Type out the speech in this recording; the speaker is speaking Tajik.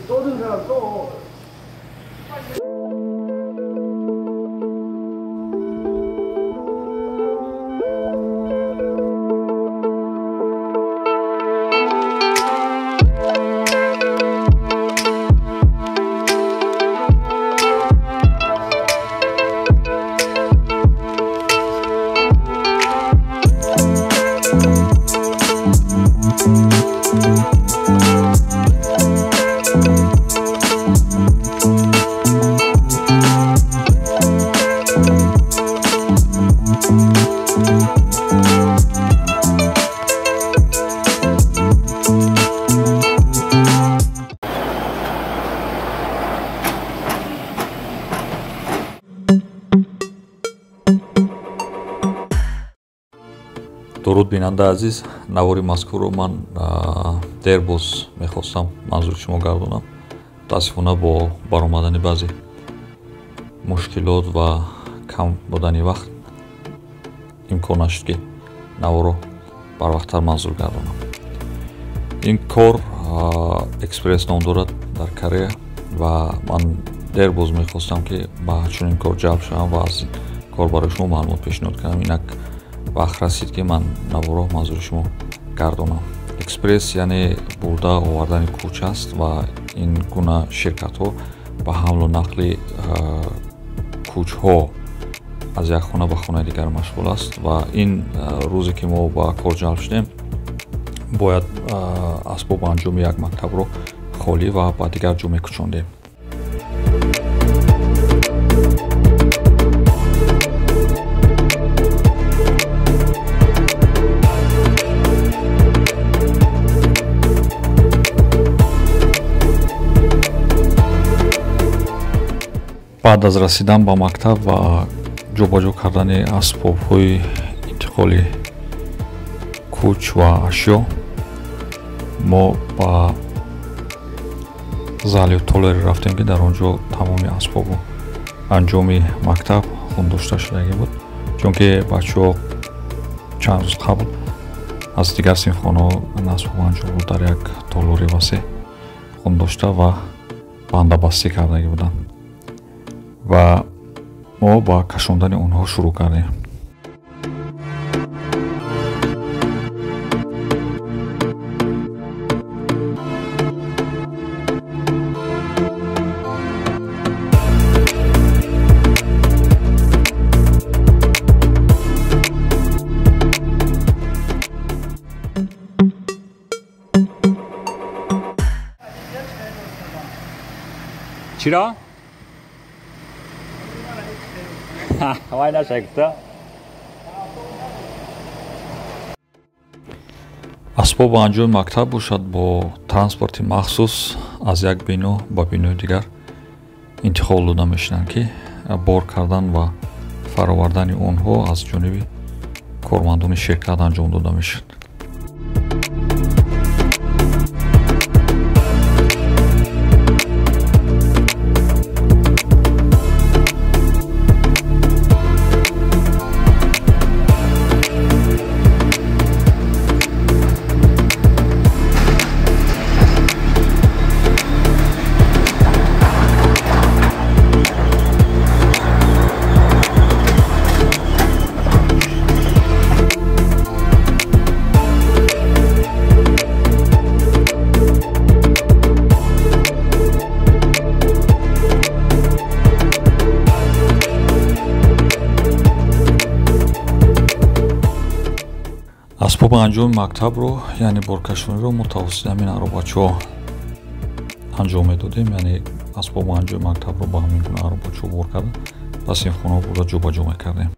떠든 사람 떠. Дуруд бинандаи азиз, навори мазкурро ман дербоз мехостам манзури шумо гардонам. Мутаассифона бо баромадани баъзе мушкилот ва кам будани вақт имкон нашуд, ки наворро барвақттар манзур гардонам. Ин кор экспресс ном дорад дар Корея ва ман дербоз мехостам, ки ба чунин кор ҷалб шавам ва аз ин кор барои шумо маълумот пешниҳод кунам. Инак вақт расид, ки ман наворо манзури шумо гардонам. Экспресс яъне бурда овардани кӯч аст ва ин гуна ширкатҳо ба ҳамлу нақли кӯчҳо аз як хона ба хонаи дигар машғул аст. Ва ин рӯзе ки мо ба кор ҷалб шудем, бояд асбобу анҷоми як мактабро холӣ ва ба дигар ҷо мекӯчондем. Баъд аз расидан ба мактаб ва ҷобаҷо кардани асбобҳои интиқоли кӯч ва ашё, мо ба зали толере рафтем, ки дар он ҷо тамоми асбобу анҷоми мактаб хундошта шудагӣ буд, чунки бачаҳо чанд рӯз қабл аз дигар синфхонаҳо асбобу анҷомро дар як толори васеъ хундошта ва бандабастӣ кардагӣ буданд ва мо ба кашондани онҳо шурӯъ кардем. Чиро? Вай нашагуфта. Асбобу анҷоми мактаб бошад, бо транспорти махсус аз як бино ба бинои дигар интиқол дода мешаванд, ки бор кардан ва фаровардани онҳо аз ҷониби кормандони ширкат анҷом дода мешавад. Асбоби анҷоми мактабро, яъне боркашониро мо тавассути ҳамин аробачаҳо анҷом медодем. Яъне асбоби анҷоми мактабро ба ҳамин гуна аробачаҳо бор карда ба синфхонаҳо бурда ҷобаҷо мекардем.